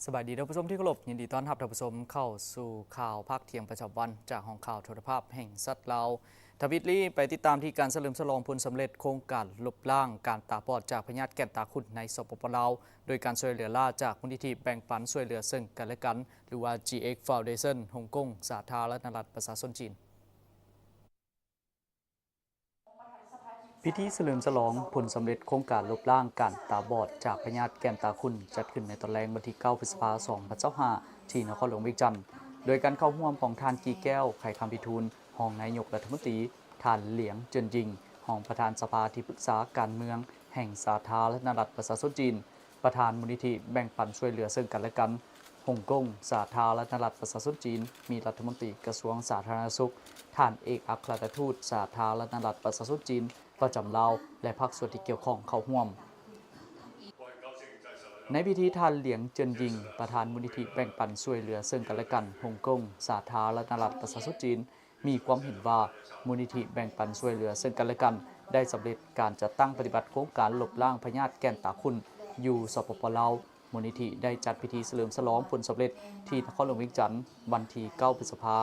ສະບາຍດີທ່ານຜູ້ຊົມທີ່ເຄົາລົບ, ຍິນດີຕ້ອນຮັບທ່ານຜູ້ຊົມເຂົ້າສູ່ຂ່າວພາກທ່ຽງປະຈຳວັນ ຈາກຫ້ອງຂ່າວໂທລະພາບແຫ່ງຊາດລາວ. ທຳອິດລີ້ ໄປຕິດຕາມທີ່ການສະເຫຼີມສະຫຼອງຜົນສຳເລັດໂຄງການລົບລ້າງການຕາບອດຈາກພະຍາດແກ່ນຕາຂຸ້ນໃນ ສປປ ລາວ ໂດຍການຊ່ວຍເຫຼືອລ້າຈາກມູນນິທິແບ່ງປັນຊ່ວຍເຫຼືອເຊິ່ງກັນແລະກັນ ຫຼືວ່າ GX Foundation ຮົງກົງ ສາທາລະນະລັດປະຊາຊົນຈີນ. ພິທີສະເຫຼີມສະຫຼອງຜົນສຳເລັດໂຄງການລົບລ້າງການຕາບອດຈາກພະຍາດແກ່ນຕາຂຸ້ນ ຈັດຂຶ້ນໃນຕອນແລງວັນທີເກົ້າ ພຶດສະພາ ສອງພັນຊາວຫ້າ ທີ່ນະຄອນຫຼວງວຽງຈັນ ໂດຍການເຂົ້າຮ່ວມຂອງທ່ານ ກີ່ແກ້ວ ໄຂຄຳພິທູນ ຮອງນາຍົກລັດຖະມົນຕີ, ທ່ານ ຫຼຽງ ເຈີນຢິງ ຮອງປະທານສະພາທີ່ປຶກສາການເມືອງແຫ່ງສາທາລະນະລັດປະຊາຊົນຈີນ, ປະທານມູນນິທິແບ່ງປັນຊ່ວຍເຫຼືອເຊິ່ງກັນແລະກັນ ຮົງກົງ ສາທາລະນະລັດປະຊາຊົນຈີນ, ມີລັດຖະມົນຕີກະຊວງສາທາລະນະສຸກ, ທ່ານເອກອັກຄະລັດຖະທູດສາທາລະນະລັດປະຊາຊົນຈີນປະຈຳລາວ ແລະ ພາກສ່ວນທີ່ກ່ຽວຂ້ອງເຂົ້າຮ່ວມ. ໃນພິທີ ທ່ານ ຫຼຽງ ເຈີນຢິງ ປະທານມູນນິທິແບ່ງປັນຊ່ວຍເຫຼືອເຊິ່ງກັນແລະກັນ ຮົງກົງ ສາທາລະນະລັດປະຊາຊົນຈີນ ມີຄວາມເຫັນວ່າ ມູນນິທິແບ່ງປັນຊ່ວຍເຫຼືອເຊິ່ງກັນແລະກັນ ໄດ້ສຳເລັດການຈັດຕັ້ງປະຕິບັດໂຄງການລົບລ້າງພະຍາດແກ່ນຕາຂຸ້ນຢູ່ ສປປ ລາວ. ມູນນິທິໄດ້ຈັດພິທີສະເຫຼີມສະຫຼອງຜົນສຳເລັດທີ່ນະຄອນຫຼວງວຽງຈັນ ວັນທີເກົ້າ ພຶດສະພາ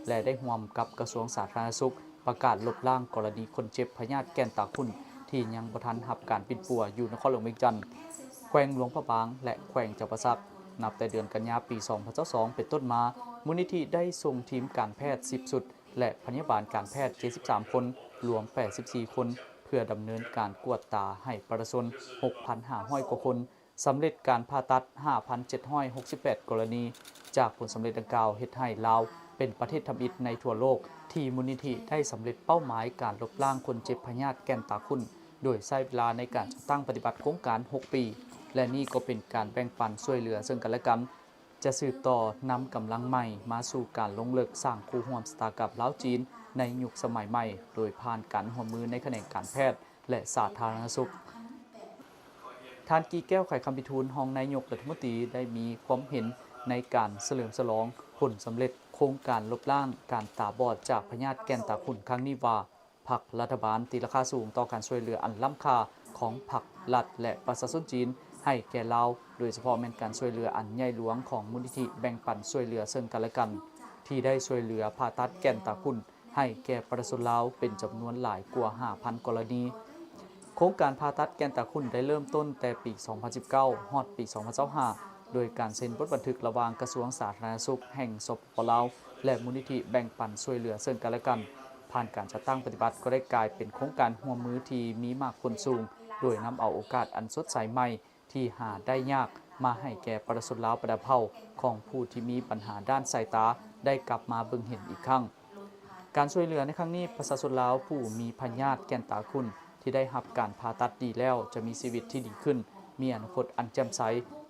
ແລະ ໄດ້ຮ່ວມກັບກະຊວງສາທາລະນະສຸກ ປະກາດລົບລ້າງກໍລະນີຄົນເຈັບພະຍາດແກ່ນຕາຂຸ້ນທີ່ຍັງບໍ່ທັນຮັບການປິ່ນປົວຢູ່ນະຄອນຫຼວງວຽງຈັນ, ແຂວງຫຼວງພະບາງ ແລະ ແຂວງຈຳປາສັກ. ນັບແຕ່ເດືອນກັນຍາ ປີສອງພັນຊາວສອງ ເປັນຕົ້ນມາ, ມູນນິທິໄດ້ສົ່ງທີມການແພດ ສິບຊຸດ ແລະ ພະຍາບານການແພດ ເຈັດສິບສາມຄົນ, ລວມ ແປດສິບສີ່ຄົນ ເພື່ອດຳເນີນການກວດຕາໃຫ້ປະຊາຊົນ ຫົກພັນຫ້າຮ້ອຍກວ່າຄົນ, ສຳເລັດການຜ່າຕັດ ຫ້າພັນເຈັດຮ້ອຍຫົກສິບແປດກໍລະນີ. ຈາກຜົນສຳເລັດດັ່ງກ່າວ ເຮັດໃຫ້ລາວເປັນປະເທດທຳອິດໃນທົ່ວໂລກ ທີ່ມູນນິທິໄດ້ສຳເລັດເປົ້າໝາຍການລົບລ້າງຄົນເຈັບພະຍາດແກ່ນຕາຂຸ້ນ ໂດຍໃຊ້ເວລາໃນການຈັດຕັ້ງປະຕິບັດໂຄງການ ຫົກປີ ແລະ ນີ້ກໍເປັນການແບ່ງປັນຊ່ວຍເຫຼືອເຊິ່ງກັນແລະກັນ. ຈະສືບຕໍ່ນຳກຳລັງໃໝ່ມາສູ່ການລົງເລິກສ້າງຄູ່ຮ່ວມຊະຕາກັບລາວ-ຈີນ ໃນຍຸກສະໄໝໃໝ່ ໂດຍຜ່ານການຮ່ວມມືໃນຂະແໜງການແພດ ແລະ ສາທາລະນະສຸກ. ທ່ານ ກີ່ແກ້ວ ໄຂຄຳພິທູນ ຮອງນາຍົກລັດຖະມົນຕີ ໄດ້ມີຄວາມເຫັນໃນການສະເຫຼີມສະຫຼອງຜົນສຳເລັດໂຄງການລົບລ້າງການຕາບອດຈາກພະຍາດແກ່ນຕາຂຸ້ນຄັ້ງນີ້ວ່າ ພັກລັດຖະບານຕີລາຄາສູງຕໍ່ການຊ່ວຍເຫຼືອອັນລ້ຳຄ່າຂອງພັກລັດ ແລະ ປະຊາຊົນຈີນໃຫ້ແກ່ລາວ, ໂດຍສະເພາະແມ່ນການຊ່ວຍເຫຼືອອັນໃຫຍ່ຫຼວງຂອງມູນນິທິແບ່ງປັນຊ່ວຍເຫຼືອເຊິ່ງກັນແລະກັນ ທີ່ໄດ້ຊ່ວຍເຫຼືອຜ່າຕັດແກ່ນຕາຂຸ້ນໃຫ້ແກ່ປະຊາຊົນລາວເປັນຈຳນວນຫຼາຍກວ່າ ຫ້າພັນກໍລະນີ. ໂຄງການຜ່າຕັດແກ່ນຕາຂຸ້ນໄດ້ເລີ່ມຕົ້ນແຕ່ປີສອງພັນສິບເກົ້າ ຮອດປີສອງພັນຊາວຫ້າ ໂດຍການເຊັນບົດບັນທຶກລະຫວ່າງກະຊວງສາທາລະນະສຸກແຫ່ງ ສປປ ລາວ ແລະ ມູນນິທິແບ່ງປັນຊ່ວຍເຫຼືອເຊິ່ງກັນແລະກັນ. ຜ່ານການຈັດຕັ້ງປະຕິບັດກໍໄດ້ກາຍເປັນໂຄງການຮ່ວມມືທີ່ມີໝາກຜົນສູງ, ໂດຍນຳເອົາໂອກາດອັນສົດໃສໃໝ່ທີ່ຫາໄດ້ຍາກມາໃຫ້ແກ່ປະຊາຊົນລາວບັນດາເຜົ່າຂອງຜູ້ທີ່ມີບັນຫາດ້ານສາຍຕາໄດ້ກັບມາເບິ່ງເຫັນອີກຄັ້ງ. ການຊ່ວຍເຫຼືອໃນຄັ້ງນີ້, ປະຊາຊົນລາວຜູ້ມີພະຍາດແກ່ນຕາຂຸ້ນທີ່ໄດ້ຮັບການຜ່າຕັດດີແລ້ວຈະມີຊີວິດທີ່ດີຂຶ້ນ, ມີອະນາຄົດອັນແຈ່ມໃສ,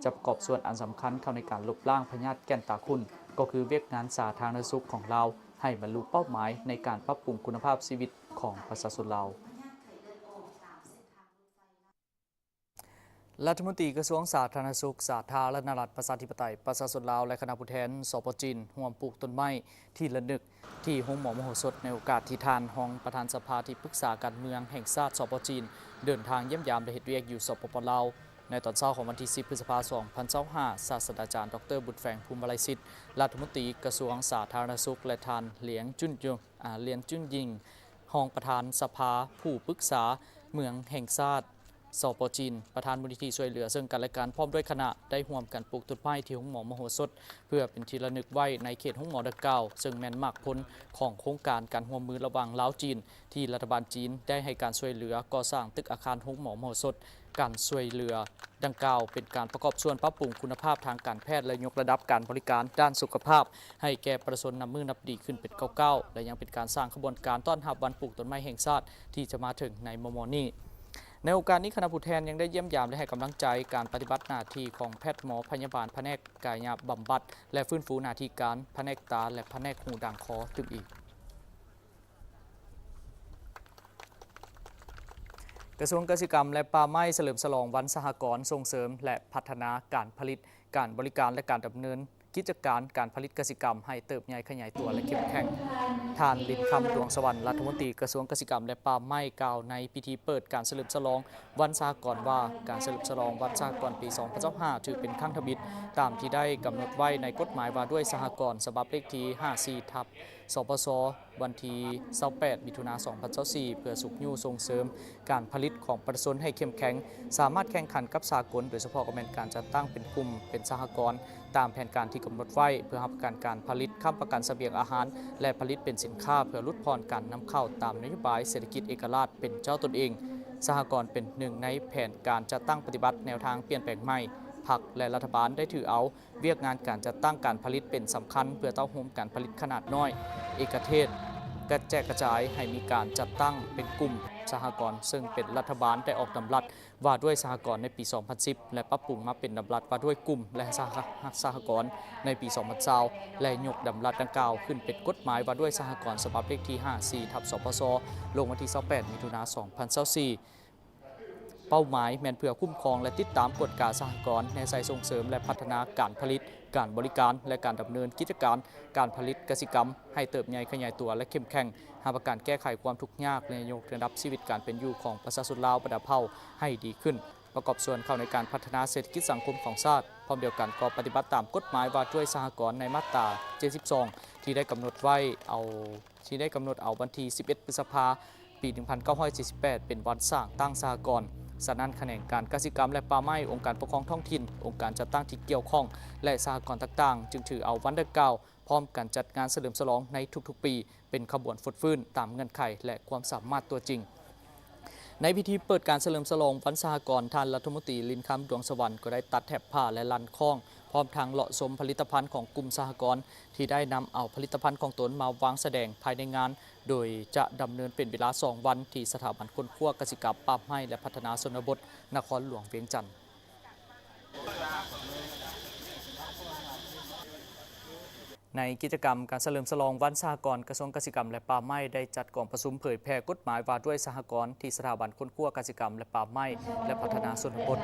ຈະປະກອບສ່ວນອັນສຳຄັນເຂົ້າໃນການລົບລ້າງພະຍາດແກ່ນຕາຂຸ້ນ, ກໍຄືວຽກງານສາທາລະນະສຸກຂອງລາວ ໃຫ້ບັນລຸເປົ້າໝາຍໃນການປັບປຸງຄຸນນະພາບຊີວິດຂອງປະຊາຊົນລາວ. ລັດຖະມົນຕີກະຊວງສາທາລະນະສຸກ ສາທາລະນະລັດປະຊາທິປະໄຕປະຊາຊົນລາວ ແລະ ຄະນະຜູ້ແທນ ສປ ຈີນ ຮ່ວມປູກຕົ້ນໄມ້ທີ່ລະນຶກທີ່ໂຮງໝໍມະໂຫສົດ ໃນໂອກາດທີ່ທ່ານຮອງປະທານສະພາທີ່ປຶກສາການເມືອງແຫ່ງຊາດ ສປ ຈີນ ເດີນທາງຢ້ຽມຢາມ ແລະ ເຮັດວຽກຢູ່ ສປປ ລາວ. ໃນຕອນເຊົ້າຂອງວັນທີສິບ ພຶດສະພາ ສອງພັນຊາວຫ້າ ສາດສະດາຈານ ດອກເຕີ ບຸດແຝງ ພູມມະໄລສິດ ລັດຖະມົນຕີກະຊວງສາທາລະນະສຸກ ແລະ ທ່ານ ຫຼຽງ ຈຸນ ອາ ຫຼຽນ ຈຸນຢິງ ຮອງປະທານສະພາຜູ້ປຶກສາເມືອງແຫ່ງຊາດ ສປ ຈີນ ປະທານມູນນິທິຊ່ວຍເຫຼືອເຊິ່ງກັນແລະກັນ ພ້ອມດ້ວຍຄະນະ ໄດ້ຮ່ວມກັນປູກຕົ້ນໄມ້ທີ່ໂຮງໝໍມະໂຫສົດ ເພື່ອເປັນທີ່ລະນຶກໄວ້ໃນເຂດໂຮງໝໍດັ່ງກ່າວ, ເຊິ່ງແມ່ນໝາກຜົນຂອງໂຄງການການຮ່ວມມືລະຫວ່າງລາວ-ຈີນ ທີ່ລັດຖະບານຈີນໄດ້ໃຫ້ການຊ່ວຍເຫຼືອກໍ່ສ້າງຕຶກອາຄານໂຮງໝໍມະໂຫສົດ. ການຊ່ວຍເຫຼືອດັ່ງກ່າວເປັນການປະກອບສ່ວນປັບປຸງຄຸນນະພາບທາງການແພດ ແລະ ຍົກລະດັບການບໍລິການດ້ານສຸຂະພາບໃຫ້ແກ່ປະຊາຊົນນັບມື້ນັບດີຂຶ້ນເປັນກ້າວໆ ແລະ ຍັງເປັນການສ້າງຂະບວນການຕ້ອນຮັບວັນປູກຕົ້ນໄມ້ແຫ່ງຊາດທີ່ຈະມາເຖິງໃນມໍ່ໆນີ້. ໃນໂອກາດນີ້, ຄະນະຜູ້ແທນຍັງໄດ້ຢ້ຽມຢາມ ແລະ ໃຫ້ກຳລັງໃຈການປະຕິບັດໜ້າທີ່ຂອງແພດໝໍພະຍາບານພະແນກກາຍະບຳບັດ ແລະ ຟື້ນຟູໜ້າທີ່ການພະແນກຕາ ແລະ ພະແນກຫູດາງຄໍຕື່ມອີກ. ກະຊວງກະສິກຳ ແລະ ປ່າໄມ້ ສະເຫຼີມສະຫຼອງວັນສະຫະກອນສົ່ງເສີມ ແລະ ພັດທະນາການຜະລິດ, ການບໍລິການ ແລະ ການດຳເນີນ ກິດຈະການການຜະລິດກະສິກຳໃຫ້ເຕີບໃຫຍ່ຂະຫຍາຍຕົວ ແລະ ເຂັ້ມແຂງ. ທ່ານ ລິນຄຳ ດວງສະຫວັນ ລັດຖະມົນຕີກະຊວງກະສິກຳ ແລະ ປ່າໄມ້ ກ່າວໃນພິທີເປີດການສະເຫຼີມສະຫຼອງວັນສະຫະກອນວ່າ, ການສະເຫຼີມສະຫຼອງວັນສະຫະກອນປີສອງພັນຊາວຫ້າ ຖືເປັນຄັ້ງທຳອິດ ຕາມທີ່ໄດ້ກຳນົດໄວ້ໃນກົດໝາຍວ່າດ້ວຍສະຫະກອນ ສະບັບເລກທີຫ້າສິບສີ່ ທັບ ສພສ ວັນທີຊາວແປດ ມິຖຸນາ ສອງພັນຊາວສີ່ ເພື່ອຊຸກຍູ້ສົ່ງເສີມການຜະລິດຂອງປະຊາຊົນໃຫ້ເຂັ້ມແຂງ, ສາມາດແຂ່ງຂັນກັບສາກົນ, ໂດຍສະເພາະກໍແມ່ນການຈັດຕັ້ງເປັນກຸ່ມ, ເປັນສະຫະກອນ ຕາມແຜນການທີ່ກຳນົດໄວ້ ເພື່ອຮັບປະກັນການຜະລິດ, ຄ້ຳປະກັນສະບຽງອາຫານ ແລະ ຜະລິດເປັນສິນຄ້າ ເພື່ອຫຼຸດຜ່ອນການນຳເຂົ້າຕາມນະໂຍບາຍເສດຖະກິດເອກະລາດເປັນເຈົ້າຕົນເອງ. ສະຫະກອນເປັນໜຶ່ງໃນແຜນການຈັດຕັ້ງປະຕິບັດແນວທາງປ່ຽນແປງໃໝ່. ພັກ ແລະ ລັດຖະບານໄດ້ຖືເອົາ ວຽກງານການຈັດຕັ້ງການຜະລິດເປັນສຳຄັນ ເພື່ອເຕົ້າໂຮມການຜະລິດຂະໜາດນ້ອຍ, ເອກະເທດ, ກະແຈກກະຈາຍໃຫ້ມີການຈັດຕັ້ງເປັນກຸ່ມສະຫະກອນ, ເຊິ່ງເປັນລັດຖະບານໄດ້ອອກດຳລັດວ່າດ້ວຍສະຫະກອນໃນປີສອງພັນສິບ ແລະ ປັບປຸງມາເປັນດຳລັດວ່າດ້ວຍກຸ່ມ ແລະ ສະຫະ ສະຫະກອນໃນປີສອງພັນຊາວ ແລະ ຍົກດຳລັດດັ່ງກ່າວຂຶ້ນເປັນກົດໝາຍວ່າດ້ວຍສະຫະກອນ ສະບັບເລກທີຫ້າສິບສີ່ ທັບ ສພສ ລົງວັນທີຊາວແປດ ມິຖຸນາ ສອງພັນຊາວສີ່. ເປົ້າໝາຍແມ່ນເພື່ອຄຸ້ມຄອງ ແລະ ຕິດຕາມກວດກາສະຫະກອນ, ແນໃສ່ສົ່ງເສີມ ແລະ ພັດທະນາການຜະລິດ, ການບໍລິການ ແລະ ການດຳເນີນກິດຈະການການຜະລິດກະສິກຳໃຫ້ເຕີບໃຫຍ່ຂະຫຍາຍຕົວ ແລະ ເຂັ້ມແຂງ, ຮັບປະກັນແກ້ໄຂຄວາມທຸກຍາກ ແລະ ຍົກລະດັບຊີວິດການເປັນຢູ່ຂອງປະຊາຊົນລາວບັນດາເຜົ່າໃຫ້ດີຂຶ້ນ, ປະກອບສ່ວນເຂົ້າໃນການພັດທະນາເສດຖະກິດສັງຄົມຂອງຊາດ, ພ້ອມດຽວກັນກໍປະຕິບັດຕາມກົດໝາຍວ່າດ້ວຍສະຫະກອນໃນມາດຕາເຈັດສິບສອງ ທີ່ໄດ້ກຳນົດໄວ້ເອົາ ທີ່ໄດ້ກຳນົດເອົາວັນທີສິບເອັດ ພຶດສະພາ ປີໜຶ່ງພັນເກົ້າຮ້ອຍເຈັດສິບແປດ ເປັນວັນສ້າງຕັ້ງສະຫະກອນ. ສະນັ້ນ, ຂະແໜງການກະສິກຳ ແລະ ປ່າໄມ້, ອົງການປົກຄອງທ້ອງຖິ່ນ, ອົງການຈັດຕັ້ງທີ່ກ່ຽວຂ້ອງ ແລະ ສະຫະກອນຕ່າງໆ ຈຶ່ງຖືເອົາວັນດັ່ງກ່າວ ພ້ອມກັນຈັດງານສະເຫຼີມສະຫຼອງໃນທຸກໆປີ ເປັນຂະບວນຟົດຟື້ນຕາມເງື່ອນໄຂ ແລະ ຄວາມສາມາດຕົວຈິງ. ໃນພິທີເປີດການສະເຫຼີມສະຫຼອງວັນສະຫະກອນ, ທ່ານລັດຖະມົນຕີ ລິນຄຳ ດວງສະຫວັນ ກໍໄດ້ຕັດແຖບຜ້າ ແລະ ລັນຄ້ອງ ພ້ອມທັງເລາະຊົມຜະລິດຕະພັນຂອງກຸ່ມສະຫະກອນ ທີ່ໄດ້ນຳເອົາຜະລິດຕະພັນຂອງຕົນມາວາງສະແດງພາຍໃນງານ, ໂດຍຈະດຳເນີນເປັນເວລາສອງວັນ ທີ່ສະຖາບັນຄົ້ນຄວ້າກະສິກຳ, ປ່າໄມ້ ແລະ ພັດທະນາຊົນນະບົດ ນະຄອນຫຼວງວຽງຈັນ. ໃນກິດຈະກຳການສະເຫຼີມສະຫຼອງວັນສະຫະກອນ, ກະຊວງກະສິກຳ ແລະ ປ່າໄມ້ ໄດ້ຈັດກອງປະຊຸມເຜີຍແຜ່ກົດໝາຍວ່າດ້ວຍສະຫະກອນ ທີ່ສະຖາບັນຄົ້ນຄວ້າກະສິກຳ ແລະ ປ່າໄມ້ ແລະ ພັດທະນາຊົນນະບົດ.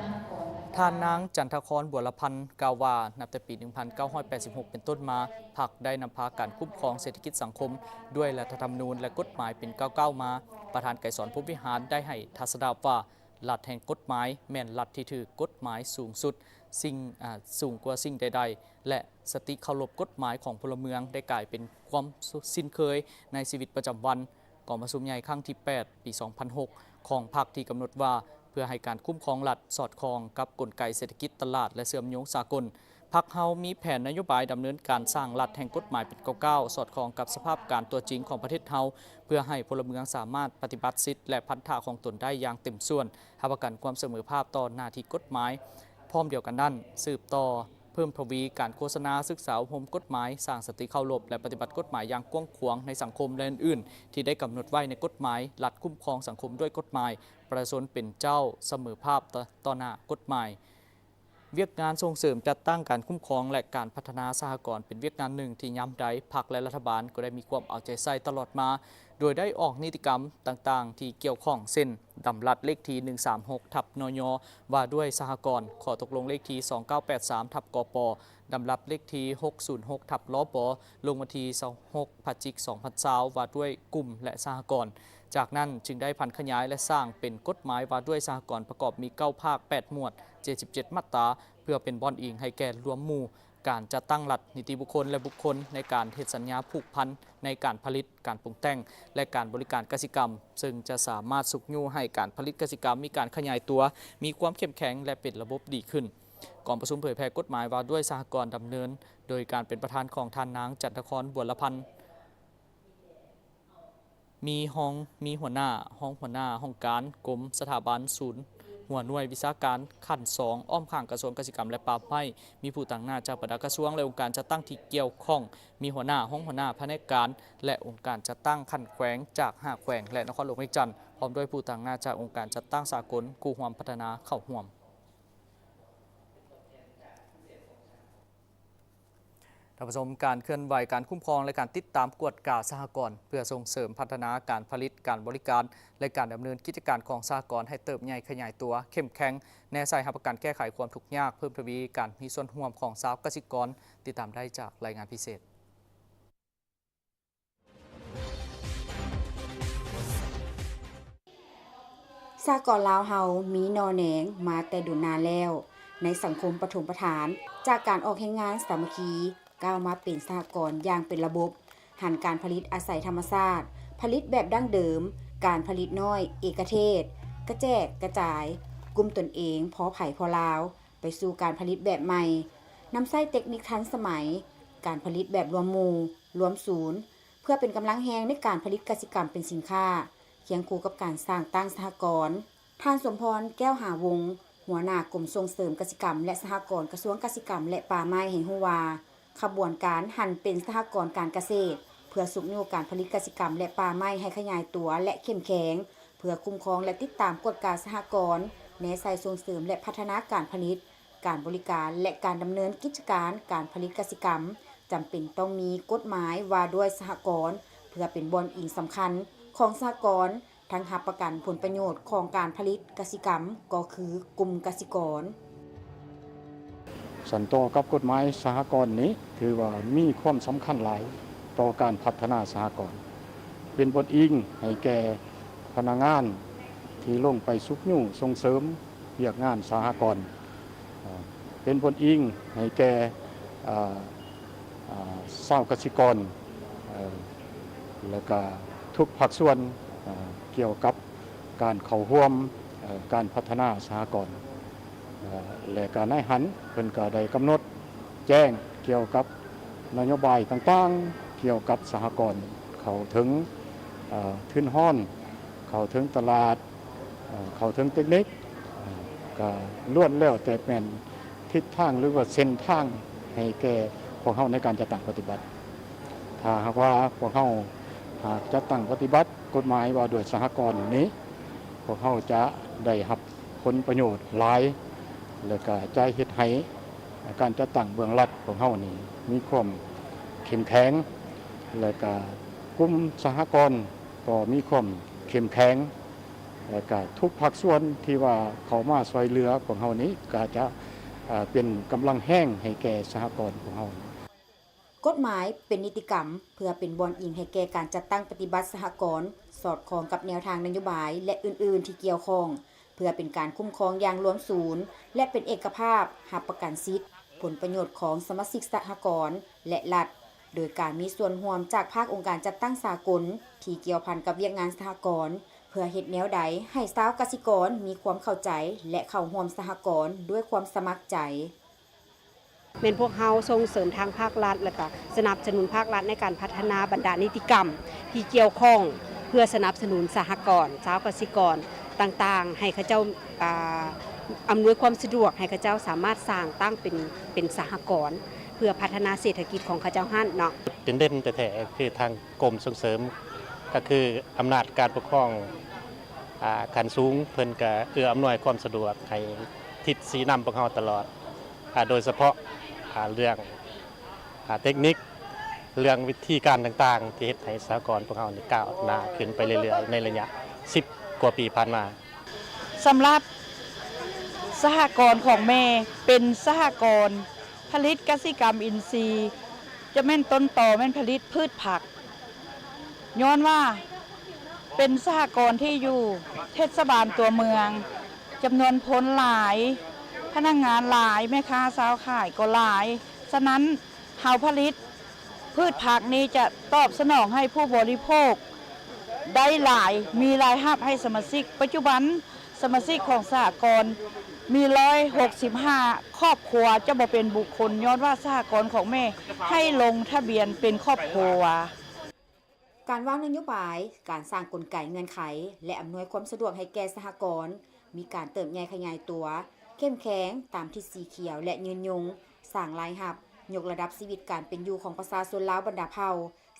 ທ່ານນາງ ຈັນທະຄອນ ບົວລະພັນ ກ່າວວ່າ, ນັບແຕ່ປີໜຶ່ງພັນເກົ້າຮ້ອຍແປດສິບຫົກເປັນຕົ້ນມາ, ພັກໄດ້ນຳພາການຄຸ້ມຄອງເສດຖະກິດສັງຄົມດ້ວຍລັດຖະທຳມະນູນ ແລະ ກົດໝາຍເປັນກ້າວໆມາ. ປະທານໄກສອນ ພົມວິຫານ ໄດ້ໃຫ້ທັດສະນະວັດວ່າ ລັດແຫ່ງກົດໝາຍແມ່ນລັດທີ່ຖືກກົດໝາຍສູງສຸດ, ສິ່ງ, ອາ, ສູງກວ່າສິ່ງໃດໆ ແລະ ສະຕິເຄົາລົບກົດໝາຍຂອງພົນລະເມືອງໄດ້ກາຍເປັນຄວາມຊິນເຄີຍໃນຊີວິດປະຈຳວັນ. ກອງປະຊຸມໃຫຍ່ຄັ້ງທີແປດ ປີສອງພັນຫົກ ຂອງພັກທີ່ກຳນົດວ່າ ເພື່ອໃຫ້ການຄຸ້ມຄອງລັດສອດຄ່ອງກັບກົນໄກເສດຖະກິດຕະຫຼາດ ແລະ ເຊື່ອມໂຍງສາກົນ. ພັກເຮົາມີແຜນນະໂຍບາຍດຳເນີນການສ້າງລັດແຫ່ງກົດໝາຍເປັນກ້າວໆ ສອດຄ່ອງກັບສະພາບການຕົວຈິງຂອງປະເທດເຮົາ, ເພື່ອໃຫ້ພົນລະເມືອງສາມາດປະຕິບັດສິດ ແລະ ພັນທະຂອງຕົນໄດ້ຢ່າງເຕັມສ່ວນ, ຮັບປະກັນຄວາມສະເໝີພາບຕໍ່ໜ້າທີ່ກົດໝາຍ. ພ້ອມດຽວກັນນັ້ນ, ສືບຕໍ່ເພີ່ມທະວີການໂຄສະນາ, ສຶກສາອົບຮົມກົດໝາຍ, ສ້າງສະຕິເຄົາລົບ ແລະ ປະຕິບັດກົດໝາຍຢ່າງກວ້າງຂວາງໃນສັງຄົມ ແລະ ອື່ນໆ ທີ່ໄດ້ກຳນົດໄວ້ໃນກົດໝາຍ, ລັດຄຸ້ມຄອງສັງຄົມດ້ວຍກົດໝາຍ, ປະຊາຊົນເປັນເຈົ້າສະເໝີພາບຕໍ່, ຕໍ່ໜ້າກົດໝາຍ. ວຽກງານສົ່ງເສີມ, ຈັດຕັ້ງການຄຸ້ມຄອງ ແລະ ການພັດທະນາສະຫະກອນເປັນວຽກງານໜຶ່ງທີ່ຍາມໃດພັກ ແລະ ລັດຖະບານກໍໄດ້ມີຄວາມເອົາໃຈໃສ່ຕະຫຼອດມາ, ໂດຍໄດ້ອອກນິຕິກຳຕ່າງໆທີ່ກ່ຽວຂ້ອງ ເຊັ່ນ ດຳລັດເລກທີໜຶ່ງສາມຫົກ ທັບ ນຍ ວ່າດ້ວຍສະຫະກອນ, ຂໍ້ຕົກລົງເລກທີສອງເກົ້າແປດສາມ ທັບ ກປ, ດຳລັດເລກທີຫົກສູນຫົກ ທັບ ລປ ລົງວັນທີຊາວຫົກ ພະຈິກ ສອງພັນຊາວ ວ່າດ້ວຍກຸ່ມ ແລະ ສະຫະກອນ. ຈາກນັ້ນຈຶ່ງໄດ້ຜັນຂະຫຍາຍ ແລະ ສ້າງເປັນກົດໝາຍວ່າດ້ວຍສະຫະກອນ ປະກອບມີເກົ້າພາກ ແປດໝວດ ເຈັດສິບເຈັດມາດຕາ ເພື່ອເປັນບ່ອນອີງໃຫ້ແກ່ລວມໝູ່ການຈັດຕັ້ງລັດ, ນິຕິບຸກຄົນ ແລະ ບຸກຄົນໃນການເຮັດສັນຍາຜູກພັນໃນການຜະລິດ, ການປຸງແຕ່ງ ແລະ ການບໍລິການກະສິກຳ, ເຊິ່ງຈະສາມາດຊຸກຍູ້ໃຫ້ການຜະລິດກະສິກຳມີການຂະຫຍາຍຕົວ, ມີຄວາມເຂັ້ມແຂງ ແລະ ເປັນລະບົບດີຂຶ້ນ. ກອງປະຊຸມເຜີຍແຜ່ກົດໝາຍວ່າດ້ວຍສະຫະກອນດຳເນີນໂດຍການເປັນປະທານຂອງທ່ານນາງ ຈັນທະຄອນ ບົວລະພັນ. ມີຮອງ, ມີຫົວໜ້າ, ຮອງຫົວໜ້າຫ້ອງການ, ກົມ, ສະຖາບັນ, ສູນ, ຫົວໜ່ວຍວິຊາການຂັ້ນສອງ ອ້ອມຂ້າງກະຊວງກະສິກຳ ແລະ ປ່າໄມ້, ມີຜູ້ຕາງໜ້າຈາກບັນດາກະຊວງ ແລະ ອົງການຈັດຕັ້ງທີ່ກ່ຽວຂ້ອງ, ມີຫົວໜ້າ, ຮອງຫົວໜ້າພະແນກການ ແລະ ອົງການຈັດຕັ້ງຂັ້ນແຂວງຈາກຫ້າແຂວງ ແລະ ນະຄອນຫຼວງວຽງຈັນ, ພ້ອມດ້ວຍຜູ້ຕາງໜ້າຈາກອົງການຈັດຕັ້ງສາກົນ, ຄູ່ຮ່ວມພັດທະນາເຂົ້າຮ່ວມ. ທ່ານຜູ້ຊົມ, ການເຄື່ອນໄຫວການຄຸ້ມຄອງ ແລະ ການຕິດຕາມກວດກາສະຫະກອນ ເພື່ອສົ່ງເສີມພັດທະນາການຜະລິດ, ການບໍລິການ ແລະ ການດຳເນີນກິດຈະການຂອງສະຫະກອນໃຫ້ເຕີບໃຫຍ່ຂະຫຍາຍຕົວເຂັ້ມແຂງ, ແນໃສ່ຮັບປະກັນແກ້ໄຂຄວາມທຸກຍາກ, ເພີ່ມທະວີການມີສ່ວນຮ່ວມຂອງຊາວກະສິກອນ. ຕິດຕາມໄດ້ຈາກລາຍງານພິເສດ. ສະຫະກອນລາວເຮົາມີໜໍ່ແໜງມາແຕ່ດົນນານແລ້ວ. ໃນສັງຄົມປະຖົມປະຖານ ຈາກການອອກແຮງງານສາມັກຄີ ກ້າວມາເປັນສະຫະກອນຢ່າງເປັນລະບົບ, ຫັນການຜະລິດອາໄສທຳມະຊາດ, ຜະລິດແບບດັ້ງເດີມ, ການຜະລິດນ້ອຍ, ເອກະເທດ, ກະແຈກກະຈາຍ, ກຸ້ມຕົນເອງພໍໃຜພໍລາວ, ໄປສູ່ການຜະລິດແບບໃໝ່, ນຳໃຊ້ເຕັກນິກທັນສະໄໝ, ການຜະລິດແບບລວມໝູ່, ລວມສູນ, ເພື່ອເປັນກຳລັງແຮງໃນການຜະລິດກະສິກຳເປັນສິນຄ້າ, ຄຽງຄູ່ກັບການສ້າງຕັ້ງສະຫະກອນ. ທ່ານ ສົມພອນ ແກ້ວຫາວົງ, ຫົວໜ້າກົມສົ່ງເສີມກະສິກຳ ແລະ ສະຫະກອນ ກະຊວງກະສິກຳ ແລະ ປ່າໄມ້ ໃຫ້ຮູ້ວ່າ, ຂະບວນການຫັນເປັນສະຫະກອນການກະເສດ ເພື່ອຊຸກຍູ້ການຜະລິດກະສິກຳ ແລະ ປ່າໄມ້ໃຫ້ຂະຫຍາຍຕົວ ແລະ ເຂັ້ມແຂງ, ເພື່ອຄຸ້ມຄອງ ແລະ ຕິດຕາມກວດກາສະຫະກອນ, ແນໃສ່ສົ່ງເສີມ ແລະ ພັດທະນາການຜະລິດ, ການບໍລິການ ແລະ ການດຳເນີນກິດຈະການການຜະລິດກະສິກຳ, ຈຳເປັນຕ້ອງມີກົດໝາຍວ່າດ້ວຍສະຫະກອນ ເພື່ອເປັນບ່ອນອີງສຳຄັນຂອງສະຫະກອນ, ທັງຮັບປະກັນຜົນປະໂຫຍດຂອງການຜະລິດກະສິກຳ ກໍຄືກຸ່ມກະສິກອນ. ສັນຕໍ່ກັບກົດໝາຍສະຫະກອນນີ້ ຖືວ່າມີຄວາມສຳຄັນຫຼາຍຕໍ່ການພັດທະນາສະຫະກອນ, ເປັນບ່ອນອີງໃຫ້ແກ່ພະນັກງານທີ່ລົງໄປຊຸກຍູ້ສົ່ງເສີມວຽກງານສະຫະກອນ, ເປັນບ່ອນອີງໃຫ້ແກ່ ອາ ອາ ຊາວກະສິກອນ ເອີ ແລະກະທຸກພາກສ່ວນ ອາ ກ່ຽວກັບການເຂົ້າຮ່ວມ ເອີ ການພັດທະນາສະຫະກອນ ເອີ ແລະກະນາຍຫັນເພິ່ນກະໄດ້ກຳນົດແຈ້ງກ່ຽວກັບນະໂຍບາຍຕ່າງໆ ກ່ຽວກັບສະຫະກອນ ເຂົ້າເຖິງ ເອີ ທຶນຮອນ ເຂົ້າເຖິງຕະຫຼາດ ເອີ ເຂົ້າເຖິງເຕັກນິກ ເອີ ກະລ້ວນແລ້ວແຕ່ແມ່ນທິດທາງ ຫຼືວ່າເສັ້ນທາງໃຫ້ແກ່ພວກເຮົາໃນການຈັດຕັ້ງປະຕິບັດ. ຖ້າຫາກວ່າພວກເຮົາຫາກຈັດຕັ້ງປະຕິບັດກົດໝາຍວ່າດ້ວຍສະຫະກອນນີ້, ພວກເຮົາຈະໄດ້ຮັບຜົນປະໂຫຍດຫຼາຍ ແລະກະຈະເຮັດໃຫ້ການຈັດຕັ້ງເບື້ອງລັດຂອງເຮົານີ້ມີຄວາມເຂັ້ມແຂງ ແລະກະກຸ່ມສະຫະກອນ ກໍມີຄວາມເຂັ້ມແຂງ ແລະກະທຸກພາກສ່ວນທີ່ວ່າເຂົ້າມາຊ່ວຍເຫຼືອພວກເຮົານີ້ ກະຈະ ເປັນກຳລັງແຮງໃຫ້ແກ່ສະຫະກອນຂອງເຮົາ. ກົດໝາຍເປັນນິຕິກຳ ເພື່ອເປັນບ່ອນອີງໃຫ້ແກ່ການຈັດຕັ້ງປະຕິບັດສະຫະກອນ, ສອດຄ່ອງກັບແນວທາງນະໂຍບາຍ ແລະ ອື່ນໆທີ່ກ່ຽວຂ້ອງ, ເພື່ອເປັນການຄຸ້ມຄອງຢ່າງລວມສູນ ແລະ ເປັນເອກະພາບ, ຮັບປະກັນສິດ, ຜົນປະໂຫຍດຂອງສະມາຊິກສະຫະກອນ ແລະ ລັດ, ໂດຍການມີສ່ວນຮ່ວມຈາກພາກອົງການຈັດຕັ້ງສາກົນທີ່ກ່ຽວພັນກັບວຽກງານສະຫະກອນ, ເພື່ອເຮັດແນວໃດໃຫ້ຊາວກະສິກອນມີຄວາມເຂົ້າໃຈ ແລະ ເຂົ້າຮ່ວມສະຫະກອນດ້ວຍຄວາມສະໝັກໃຈ. ແມ່ນພວກເຮົາສົ່ງເສີມທາງພາກລັດ ແລະ ກະສະໜັບສະໜູນພາກລັດໃນການພັດທະນາບັນດານິຕິກຳທີ່ກ່ຽວຂ້ອງ ເພື່ອສະໜັບສະໜູນສະຫະກອນ, ຊາວກະສິກອນຕ່າງໆ ໃຫ້ເຂົາເຈົ້າ ອາ ອຳນວຍຄວາມສະດວກໃຫ້ເຂົາເຈົ້າສາມາດສ້າງຕັ້ງເປັນ ເປັນສະຫະກອນ ເພື່ອພັດທະນາເສດຖະກິດຂອງເຂົາເຈົ້າຫັ້ນເນາະ. ເດັ່ນໆແທ້ໆ ຄືທາງກົມສົ່ງເສີມ ກໍຄືອຳນາດການປົກຄອງ ອາ ຂັ້ນສູງ ເພິ່ນກໍເອື້ອອຳນວຍຄວາມສະດວກໃຫ້ທິດຊີ້ນຳພວກເຮົາຕະຫຼອດ ອາ ໂດຍສະເພາະ ອາ ເລື່ອງ ອາ ເຕັກນິກ ເລື່ອງວິທີການຕ່າງໆ ທີ່ເຮັດໃຫ້ສະຫະກອນພວກເຮົານີ້ກ້າວໜ້າຂຶ້ນໄປເລື້ອຍໆ ໃນໄລຍະສິບກວ່າປີຜ່ານມາ. ສຳລັບສະຫະກອນຂອງແມ່ ເປັນສະຫະກອນຜະລິດກະສິກຳອິນຊີ, ຈະແມ່ນຕົ້ນຕໍແມ່ນຜະລິດພືດຜັກ. ຍ້ອນວ່າເປັນສະຫະກອນທີ່ຢູ່ເທດສະບານຕົວເມືອງ, ຈຳນວນຄົນຫຼາຍ, ພະນັກງານຫຼາຍ, ແມ່ຄ້າຊາວຂາຍກໍຫຼາຍ. ສະນັ້ນ ເຮົາຜະລິດພືດຜັກນີ້ຈະຕອບສະໜອງໃຫ້ຜູ້ບໍລິໂພກໄດ້ຫຼາຍ, ມີລາຍຮັບໃຫ້ສະມາຊິກ. ປັດຈຸບັນສະມາຊິກຂອງສະຫະກອນມີຮ້ອຍຫົກສິບຫ້າຄອບຄົວ, ຈະບໍ່ເປັນບຸກຄົນ, ຍ້ອນວ່າສະຫະກອນຂອງແມ່ໃຫ້ລົງທະບຽນເປັນຄອບຄົວ. ການວາງນະໂຍບາຍ, ການສ້າງກົນໄກເງື່ອນໄຂ ແລະ ອຳນວຍຄວາມສະດວກໃຫ້ແກ່ສະຫະກອນ ມີການເຕີບໃຫຍ່ຂະຫຍາຍຕົວ, ເຂັ້ມແຂງຕາມທິດສີຂຽວ ແລະ ຍືນຍົງ, ສ້າງລາຍຮັບ, ຍົກລະດັບຊີວິດການເປັນຢູ່ຂອງປະຊາຊົນລາວບັນດາເຜົ່າ,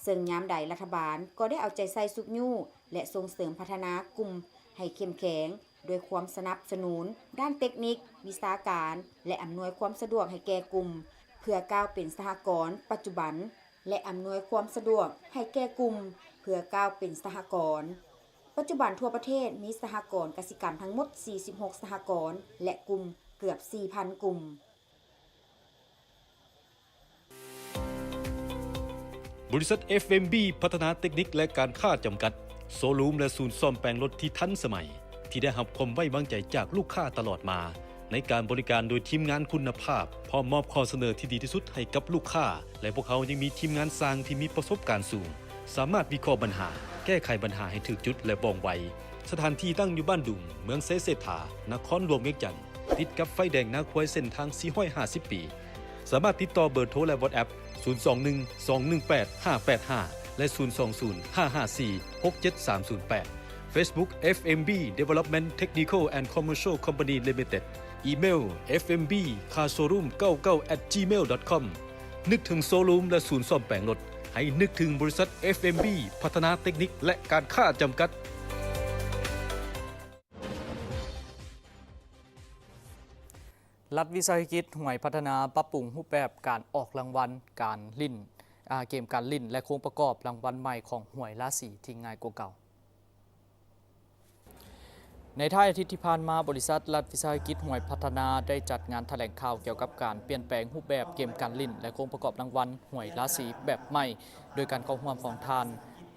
ເຊິ່ງຍາມໃດລັດຖະບານກໍໄດ້ເອົາໃຈໃສ່ຊຸກຍູ້ ແລະ ສົ່ງເສີມພັດທະນາກຸ່ມໃຫ້ເຂັ້ມແຂງ ດ້ວຍຄວາມສະໜັບສະໜູນດ້ານເຕັກນິກ, ວິຊາການ ແລະ ອຳນວຍຄວາມສະດວກໃຫ້ແກ່ກຸ່ມ ເພື່ອກ້າວເປັນສະຫະກອນປັດຈຸບັນ ແລະ ອຳນວຍຄວາມສະດວກໃຫ້ແກ່ກຸ່ມເພື່ອກ້າວເປັນສະຫະກອນ. ປັດຈຸບັນທົ່ວປະເທດມີສະຫະກອນກະສິກຳທັງໝົດສີ່ສິບຫົກສະຫະກອນ ແລະ ກຸ່ມເກືອບສີ່ພັນກຸ່ມ. ບໍລິສັດ ເອັຟເອັມບີ ພັດທະນາເຕັກນິກ ແລະ ການຄ້າຈຳກັດ, ໂຊຣູມ ແລະ ສູນສ້ອມແປງລົດທີ່ທັນສະໄໝ, ທີ່ໄດ້ຮັບຄວາມໄວ້ວາງໃຈຈາກລູກຄ້າຕະຫຼອດມາ ໃນການບໍລິການໂດຍທີມງານຄຸນນະພາບ, ພ້ອມມອບຂໍ້ສະເໜີທີ່ດີທີ່ສຸດໃຫ້ກັບລູກຄ້າ ແລະ ພວກເຮົາຍັງມີທີມງານຊ່າງທີ່ມີປະສົບການສູງ, ສາມາດວິເຄາະບັນຫາ, ແກ້ໄຂບັນຫາໃຫ້ຖືກຈຸດ ແລະ ວ່ອງໄວ. ສະຖານທີ່ຕັ້ງຢູ່ບ້ານດຸງ, ເມືອງໄຊເສດຖາ, ນະຄອນຫຼວງວຽງຈັນ, ຕິດກັບໄຟແດງນາຄວາຍເສັ້ນທາງສີ່ຮ້ອຍຫ້າສິບປີ. ສາມາດຕິດຕໍ່ເບີໂທ ແລະ WhatsApp ສູນສອງໜຶ່ງ ສອງໜຶ່ງແປດ ຫ້າແປດຫ້າ ແລະ ສູນສອງສູນ ຫ້າຫ້າສີ່ ຫົກເຈັດສາມສູນແປດ. Facebook ເອັຟເອັມບີ Development Technical and Commercial Company Limited. ອີເມວ ເອັຟເອັມບີ Car Showroom ເກົ້າເກົ້າ at gmail dot com. ນຶກເຖິງໂຊຣູມ ແລະ ສູນສ້ອມແປງລົດ, ໃຫ້ນຶກເຖິງບໍລິສັດ ເອັຟເອັມບີ ພັດທະນາເຕັກນິກ ແລະ ການຄ້າຈຳກັດ. ລັດວິສາຫະກິດຫວຍພັດທະນາປັບປຸງຮູບແບບການອອກລາງວັນການຫຼິ້ນ, ອາ, ເກມການຫຼິ້ນ ແລະ ໂຄງປະກອບລາງວັນໃໝ່ຂອງຫວຍລາສີທີ່ງ່າຍກວ່າເກົ່າ. ໃນທ້າຍອາທິດທີ່ຜ່ານມາ, ບໍລິສັດລັດວິສາຫະກິດຫວຍພັດທະນາໄດ້ຈັດງານຖະແຫຼງຂ່າວກ່ຽວກັບການປ່ຽນແປງຮູບແບບເກມການຫຼິ້ນ ແລະ ໂຄງປະກອບລາງວັນຫວຍລາສີແບບໃໝ່, ໂດຍການເຂົ້າຮ່ວມຂອງທ່ານ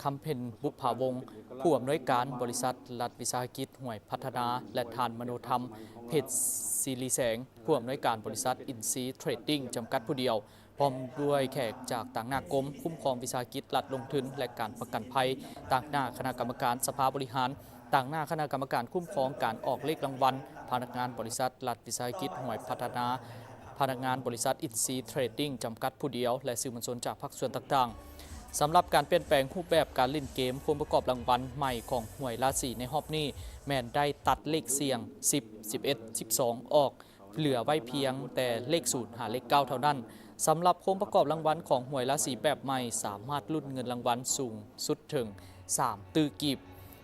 ຄຳເພັນ ບຸບຜາວົງ ຜູ້ອຳນວຍການບໍລິສັດລັດວິສາຫະກິດຫວຍພັດທະນາ ແລະ ທ່ານ ມະໂນທຳ ເພັດສີລີແສງ ຜູ້ອຳນວຍການບໍລິສັດອິນຊີເທຣດດິ້ງ ຈຳກັດຜູ້ດຽວ, ພ້ອມດ້ວຍແຂກຈາກຕາງໜ້າກົມຄຸ້ມຄອງວິສາຫະກິດລັດລົງທຶນ ແລະ ການປະກັນໄພ, ຕາງໜ້າຄະນະກຳມະການສະພາບໍລິຫານ, ຕາງໜ້າຄະນະກຳມະການຄຸ້ມຄອງການອອກເລກລາງວັນ, ພະນັກງານບໍລິສັດລັດວິສາຫະກິດຫວຍພັດທະນາ, ພະນັກງານບໍລິສັດອິນຊີເທຣດດິ້ງ ຈຳກັດຜູ້ດຽວ ແລະ ສື່ມວນຊົນຈາກພາກສ່ວນຕ່າງໆ. ສຳລັບການປ່ຽນແປງຮູບແບບການຫຼິ້ນເກມ ໂຄງປະກອບລາງວັນໃໝ່ຂອງຫວຍລາສີໃນຮອບນີ້ ແມ່ນໄດ້ຕັດເລກສ່ຽງ ສິບ ສິບເອັດ ສິບສອງ ອອກ, ເຫຼືອໄວ້ພຽງແຕ່ເລກສູນຫາເລກເກົ້າເທົ່ານັ້ນ. ສຳລັບໂຄງປະກອບລາງວັນຂອງຫວຍລາສີແບບໃໝ່ ສາມາດລຸ້ນເງິນລາງວັນສູງສຸດເຖິງສາມຕື້ກີບ.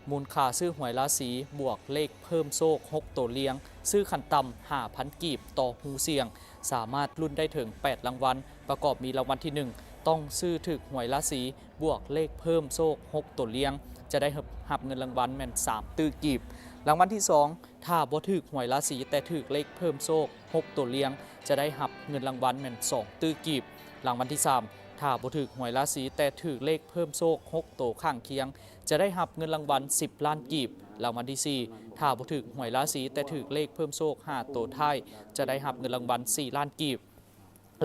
ມູນຄ່າຊື້ຫວຍລາສີບວກເລກເພີ່ມໂຊກຫົກໂຕລ້ຽງ, ຊື້ຂັ້ນຕ່ຳຫ້າພັນກີບຕໍ່ຮູສ່ຽງ, ສາມາດລຸ້ນໄດ້ເຖິງແປດລາງວັນ, ປະກອບມີລາງວັນທີໜຶ່ງ ຕ້ອງຊື້ຖືກຫວຍລາສີບວກເລກເພີ່ມໂຊກຫົກໂຕລ້ຽງ, ຈະໄດ້ຮັບເງິນລາງວັນແມ່ນສາມຕື້ກີບ. ລາງວັນທີສອງ ຖ້າບໍ່ຖືກຫວຍລາສີແຕ່ຖືກເລກເພີ່ມໂຊກຫົກໂຕລ້ຽງ ຈະໄດ້ຮັບເງິນລາງວັນແມ່ນສອງຕື້ກີບ. ລາງວັນທີສາມ ຖ້າບໍ່ຖືກຫວຍລາສີແຕ່ຖືກເລກເພີ່ມໂຊກຫົກໂຕຂ້າງຄຽງ ຈະໄດ້ຮັບເງິນລາງວັນສິບລ້ານກີບ. ລາງວັນທີສີ່ ຖ້າບໍ່ຖືກຫວຍລາສີແຕ່ຖືກເລກເພີ່ມໂຊກຫ້າໂຕທ້າຍ ຈະໄດ້ຮັບເງິນລາງວັນສີ່ລ້ານກີບ.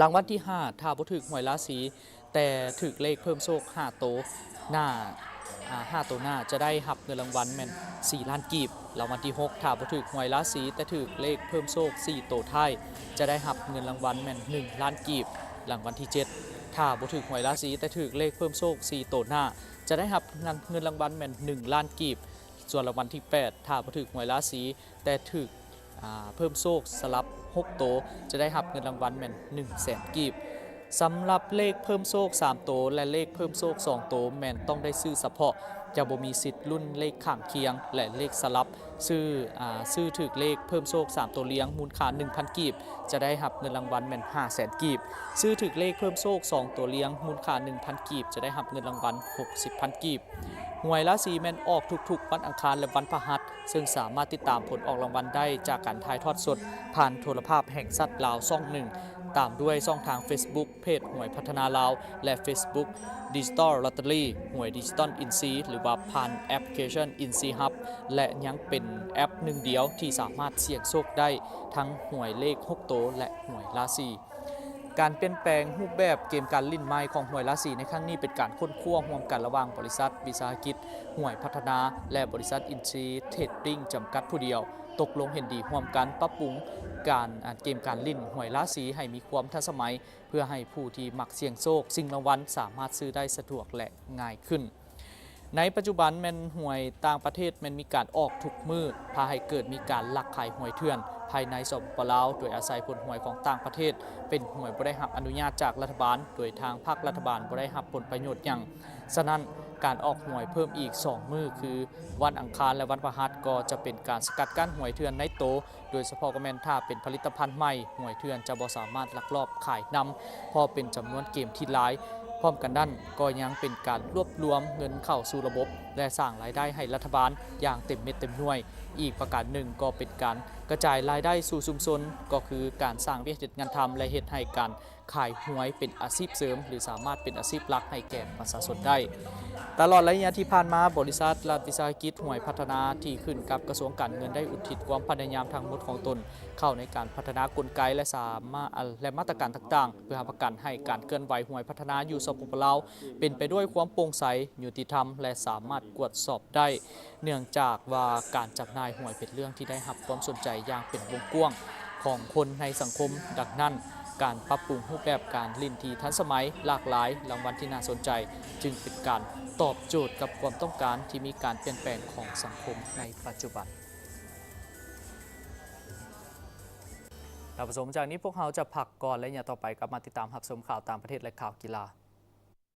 ລາງວັນທີຫ້າ ຖ້າບໍ່ຖືກຫວຍລາສີແຕ່ຖືກເລກເພີ່ມໂຊກຫ້າໂຕໜ້າ, ອາ, ຫ້າໂຕໜ້າ ຈະໄດ້ຮັບເງິນລາງວັນແມ່ນສີ່ລ້ານກີບ. ລາງວັນທີຫົກ ຖ້າບໍ່ຖືກຫວຍລາສີແຕ່ຖືກເລກເພີ່ມໂຊກສີ່ໂຕທ້າຍ ຈະໄດ້ຮັບເງິນລາງວັນແມ່ນໜຶ່ງລ້ານກີບ. ລາງວັນທີເຈັດ ຖ້າບໍ່ຖືກຫວຍລາສີແຕ່ຖືກເລກເພີ່ມໂຊກສີ່ໂຕໜ້າ ຈະໄດ້ຮັບເງິນລາງວັນແມ່ນໜຶ່ງລ້ານກີບ. ສ່ວນລາງວັນທີແປດ ຖ້າບໍ່ຖືກຫວຍລາສີແຕ່ຖືກ ອາ ເພີ່ມໂຊກສະຫຼັບຫົກໂຕ ຈະໄດ້ຮັບເງິນລາງວັນແມ່ນໜຶ່ງແສນກີບ. ສຳລັບເລກເພີ່ມໂຊກສາມໂຕ ແລະ ເລກເພີ່ມໂຊກສອງໂຕ ແມ່ນຕ້ອງໄດ້ຊື້ສະເພາະ, ຈະບໍ່ມີສິດລຸ້ນເລກຂ້າງຄຽງ ແລະ ເລກສະຫຼັບ. ຊື້, ອາ, ຊື້ຖືກເລກເພີ່ມໂຊກສາມໂຕລ້ຽງ ມູນຄ່າໜຶ່ງພັນກີບ ຈະໄດ້ຮັບເງິນລາງວັນແມ່ນຫ້າແສນກີບ. ຊື້ຖືກເລກເພີ່ມໂຊກສອງໂຕລ້ຽງ ມູນຄ່າໜຶ່ງພັນກີບ ຈະໄດ້ຮັບເງິນລາງວັນຫົກສິບພັນກີບ. ຫວຍລາສີແມ່ນອອກທຸກໆວັນອັງຄານ ແລະ ວັນພະຫັດ, ເຊິ່ງສາມາດຕິດຕາມຜົນອອກລາງວັນໄດ້ຈາກການຖ່າຍທອດສົດຜ່ານໂທລະພາບແຫ່ງຊາດລາວຊ່ອງໜຶ່ງ, ຕາມດ້ວຍຊ່ອງທາງເຟສບຸກ ເພຈຫວຍພັດທະນາລາວ ແລະ ເຟສບຸກ ດິຈິຕອລລອດເຕີຣີ ຫວຍດິຈິຕອນອິນຊີ ຫຼືວ່າຜ່ານແອັບພລິເຄຊັນອິນຊີຮັບ ແລະ ຍັງເປັນແອັບໜຶ່ງດຽວທີ່ສາມາດສ່ຽງໂຊກໄດ້ທັງຫວຍເລກຫົກໂຕ ແລະ ຫວຍລາສີ. ການປ່ຽນແປງຮູບແບບເກມການຫຼິ້ນໃໝ່ຂອງຫວຍລາສີໃນຄັ້ງນີ້ ເປັນການຄົ້ນຄວ້າຮ່ວມກັນລະຫວ່າງບໍລິສັດວິສາຫະກິດຫວຍພັດທະນາ ແລະ ບໍລິສັດອິນຊີເທຣດດິ້ງ ຈຳກັດຜູ້ດຽວ ຕົກລົງເຫັນດີຮ່ວມກັນປັບປຸງການ, ອາ, ເກມການຫຼິ້ນຫວຍລາສີໃຫ້ມີຄວາມທັນສະໄໝ ເພື່ອໃຫ້ຜູ້ທີ່ມັກສ່ຽງໂຊກ, ຊິງລາງວັນສາມາດຊື້ໄດ້ສະດວກ ແລະ ງ່າຍຂຶ້ນ. ໃນປັດຈຸບັນແມ່ນຫວຍຕ່າງປະເທດແມ່ນມີການອອກທຸກມື້, ພາໃຫ້ເກີດມີການລັກຂາຍຫວຍເຖື່ອນພາຍໃນ ສປປ ລາວ ໂດຍອາໄສຜົນຫວຍຂອງຕ່າງປະເທດເປັນຫວຍບໍ່ໄດ້ຮັບອະນຸຍາດຈາກລັດຖະບານ, ໂດຍທາງພາກລັດຖະບານບໍ່ໄດ້ຮັບຜົນປະໂຫຍດຫຍັງ. ສະນັ້ນ, ການອອກຫວຍເພີ່ມອີກສອງມື້ ຄືວັນອັງຄານ ແລະ ວັນພະຫັດ ກໍຈະເປັນການສະກັດກັ້ນຫວຍເຖື່ອນໃນໂຕ, ໂດຍສະເພາະກໍແມ່ນຖ້າເປັນຜະລິດຕະພັນໃໝ່, ຫວຍເຖື່ອນຈະບໍ່ສາມາດລັກລອບຂາຍນຳ ເພາະເປັນຈຳນວນເກມທີ່ຫຼາຍ. ພ້ອມກັນນັ້ນກໍຍັງເປັນການລວບລວມເງິນເຂົ້າສູ່ລະບົບ ແລະ ສ້າງລາຍໄດ້ໃຫ້ລັດຖະບານຢ່າງເຕັມເມັດເຕັມໜ່ວຍ. ອີກປະການໜຶ່ງກໍເປັນການກະຈາຍລາຍໄດ້ສູ່ຊຸມຊົນ, ກໍຄືການສ້າງວຽກເຮັດງານທຳ ແລະ ເຮັດໃຫ້ການ ຂາຍຫວຍເປັນອາຊີບເສີມ ຫຼື ສາມາດເປັນອາຊີບຫຼັກໃຫ້ແກ່ປະຊາຊົນໄດ້. ຕະຫຼອດໄລຍະທີ່ຜ່ານມາ, ບໍລິສັດລັດວິສາຫະກິດຫວຍພັດທະນາທີ່ຂຶ້ນກັບກະຊວງການເງິນ ໄດ້ອຸທິດຄວາມພະຍາຍາມທັງໝົດຂອງຕົນເຂົ້າໃນການພັດທະນາກົນໄກ ແລະ ສາມາດ ແລະ ມາດຕະການຕ່າງໆ ເພື່ອຮັບປະກັນໃຫ້ການເຄື່ອນໄຫວຫວຍພັດທະນາຢູ່ ສປປ ລາວ ເປັນໄປດ້ວຍຄວາມໂປ່ງໃສ, ຍຸຕິທຳ ແລະ ສາມາດກວດສອບໄດ້. ເນື່ອງຈາກວ່າການຈຳໜ່າຍຫວຍເປັນເລື່ອງທີ່ໄດ້ຮັບຄວາມສົນໃຈຢ່າງເປັນວົງກວ້າງຂອງຄົນໃນສັງຄົມ, ດັ່ງນັ້ນ ການປັບປຸງຮູບແບບການຫຼິ້ນທີ່ທັນສະໄໝ, ຫຼາກຫຼາຍ, ລາງວັນທີ່ໜ້າສົນໃຈ ຈຶ່ງເປັນການຕອບໂຈດກັບຄວາມຕ້ອງການທີ່ມີການປ່ຽນແປງຂອງສັງຄົມໃນປັດຈຸບັນ. ທ່ານຜູ້ຊົມ, ຈາກນີ້ພວກເຮົາຈະພັກກ່ອນ ໄລຍະຕໍ່ໄປກັບມາຕິດຕາມຮັບຊົມຂ່າວຕ່າງປະເທດ ແລະ ຂ່າວກິລາ.